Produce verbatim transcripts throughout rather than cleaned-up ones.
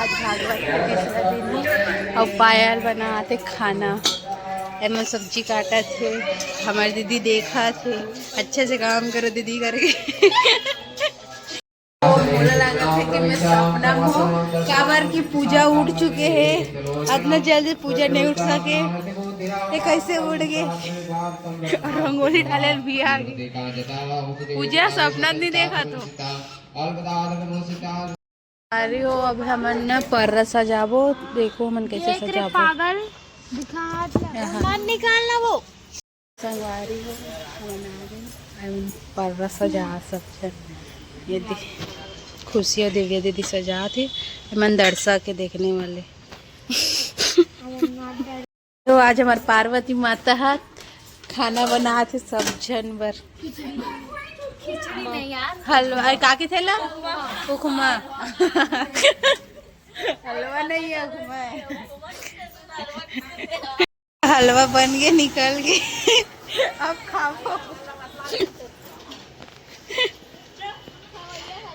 भागवत के तीसरा दिन हे, अउ पायल बनात हे खाना, एमन सब्जी काटत हे, हमर दीदी देखत हे, अच्छा से काम करो दीदी करके। मोला लागत हे कि मैं सपना में हूँ, काबर कि पूजा उठ चुके हे, अतना जल्दी पूजा नहीं उठ सके, ये कैसे उठ गए? रंगोली डाले भी आ गई। पूजा सपना नहीं देखा तो। अरे हो, अब हमन न पर्रा सजाबो, देखो हमन कैसे ये तेरे सजाबो। पागल दिखात हे। यहाँ। मत निकालना वो। संगवारी हो, हमन आ गए। अब पर्रा सजा सब झन। ये दे, खुशी अउ दिव्या दीदी सजात हे। हमन दर्शक के देखने वाले। तो आज हमार पार्वती माता ह खाना बनात हे सब झन बर। खिचड़ी नहीं यार। हलवा, अरे का के थेला? उपमा। हलवा नहीं है, उपमा है। हलवा बन के निकल गए। अब खाबो।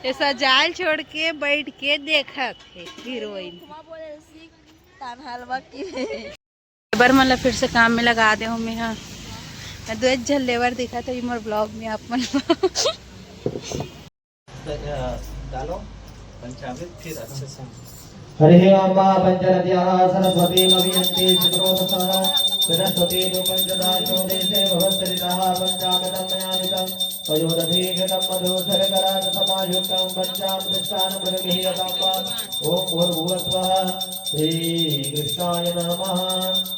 ये सजाल छोड़ के बैठ के देखत हे हीरोइन। तान हलवा की। लेबर मन ला फिर से काम में लगा दे हूँ मैं, हाँ। मैं दो एक झन लेबर दिखा तो ये मोर ब्लॉग में आप मन ला। डालो पंचामृत, फिर अच्छे से। हरिः ॐ मा पञ्चनद्याः सरस्वती मवियन्ति स्रोतसः। सरस्वती रूपं च दाशो देशे भवत्सरितः। पञ्चामृतं मया नितं पयोदधीकृतं मधु शर्करा च समायुक्तं पञ्चामृतस्नानं प्रतिगृह्यताम्। ॐ भूर्भुवः स्वः। श्रीकृष्णाय नमः।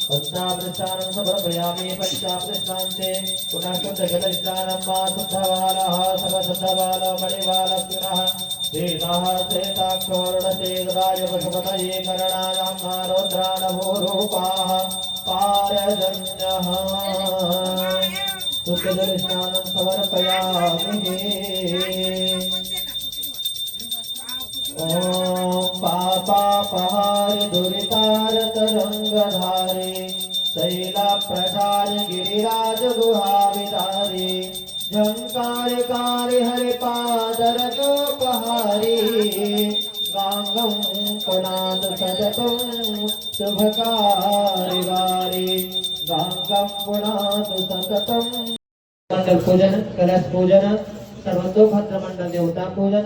पञ्चामृतस्नानं समर्पयामि। पञ्चामृतस्नान्ते पुनः शुद्धजलस्नानं मा शुद्धबालाः सर्वशुद्धबालो मणिबालस्तु नः। श्रीसहस्रेताक्षोरुणते सदाय पशुपतये करणायां मा रुद्राणभूरूपाः पारजन्यः। शुद्धजलस्नानं समर्पयामि। ॐ पापापहारि दुरितारतरङ्गधारि शैलप्रधारि गिरिराजगुहाविहारि झङ्कारकारी हरिपादरजोपहारि गाङ्गं पुनातु सततं शुभकारि वारि गाङ्गं पुनातु सततं। मंडल पूजन, कलश पूजन, सर्वतोभद्र मंडल देवता पूजन।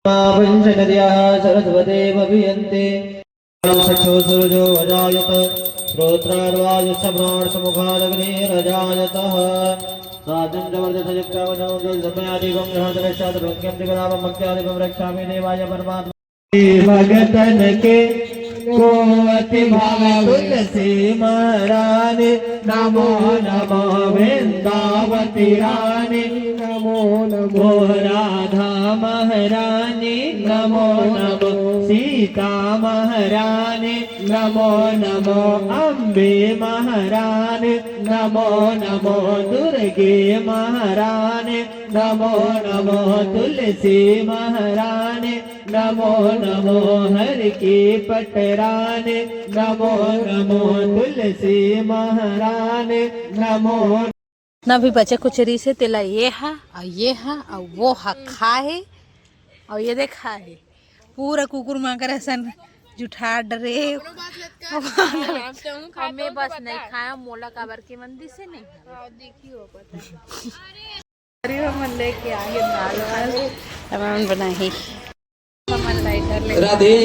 मा पञ्चनद्याः सरस्वती मवियन्ति। सख्यो सूरजो अजायत, श्रोत्रार्वायुस्समानसमुखादग्निरजायतः। साध्यं च वर्चसयुक्तावसरं समयाधिकं गृहातरश्चातुरङ्क्यं त्रिकलापमत्याधिकं रक्षामि देवाय परमात्मने। भगतन के को अति भावे तुलसी महारानी, नमो नमो वृंदावती रानी, नमो नमो राधा महारानी, नमो नमो सीता महारानी, नमो नमो अम्बे महारानी, नमो नमो दुर्गे महारानी, नमो नमो तुलसी महारानी, नमो नमो हर की पटरानी, नमो नमो तुलसी महारानी, नमो। ना भी बचे कुछ रीस हे, तेला ये हा, अउ ये हा, अउ वो हा खा हे, अउ ये देखा हे, पूरा कुकुर मांगर असन जुठा डरे। हमें बस नहीं खाया, मोला काबर के मंदिर से नहीं। अरे, हमन लेके आगे दाल वाल। हमन बनाही। हमन लाइटर ले राधे।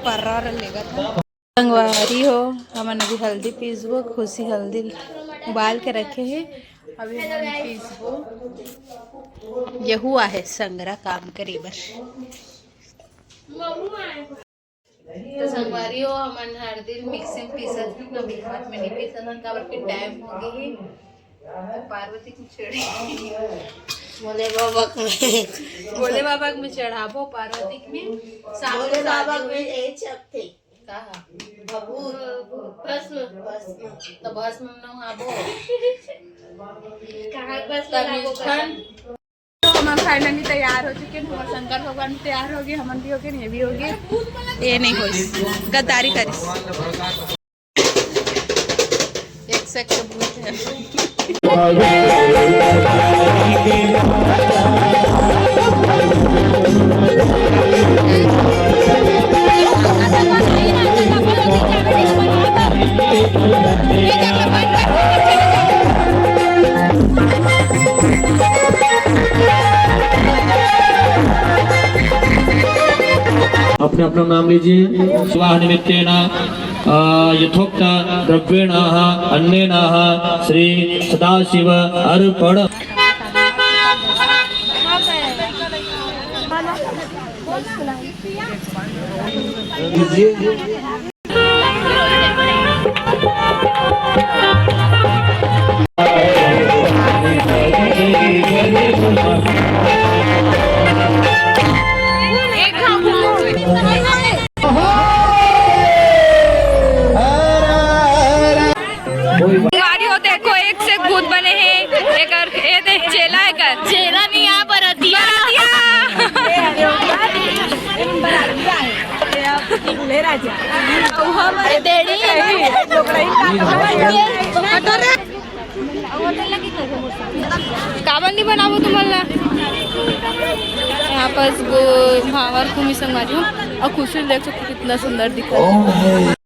पर्रा और लेगा था। संगवारी हो, हमन अभी हल्दी पीसबो, खुशी हल्दी उबाल के रखे हे, अभी हमन पीसबो। यहू आहे संगरा काम करे बर। तो संगवारी हो, हमन हर दिन मिक्सी में पीसत हन, कभी हाथ में नहीं पीसत हन, काबर कि टाइम हो गई है। तो पार्वती के चढ़े। भोले बाबा के में। भोले बाबा के में चढ़ाबो पार्वती के में। शाम भोले को बाबा शादी के में हुई। यही छपते। कहा? भभूत। भस्म। भस्म। तो भस्म में नहाबो। कहाँ भस्म तब लागो? तो हमन finally तैयार हो चुके हैं, हमर शंकर भगवान भी तैयार हो गए, हमन भी हो गए, ये भी हो गए, ये नहीं होइस, गद्दारी करिस। एक से एक के भूत है। अपने अपना नाम लीजिए। विवाह निमित्तेन, अ, यथोक्त द्रव्येणाः अन्नेनाः श्री सदाशिव अर्पण। संगवारी हो, देखो, एक से एक भूत बने हे। एकर, ए देख, चेला एकर। चेला नहीं, आ बरतिया। बरतिया। ए, देड़ी। काबर नहीं बनाबो तुमन ला? यहाँ पास गो भावर घूमी संगवारी हो, और खुशी देख सकते कितना सुंदर दिख रहा है।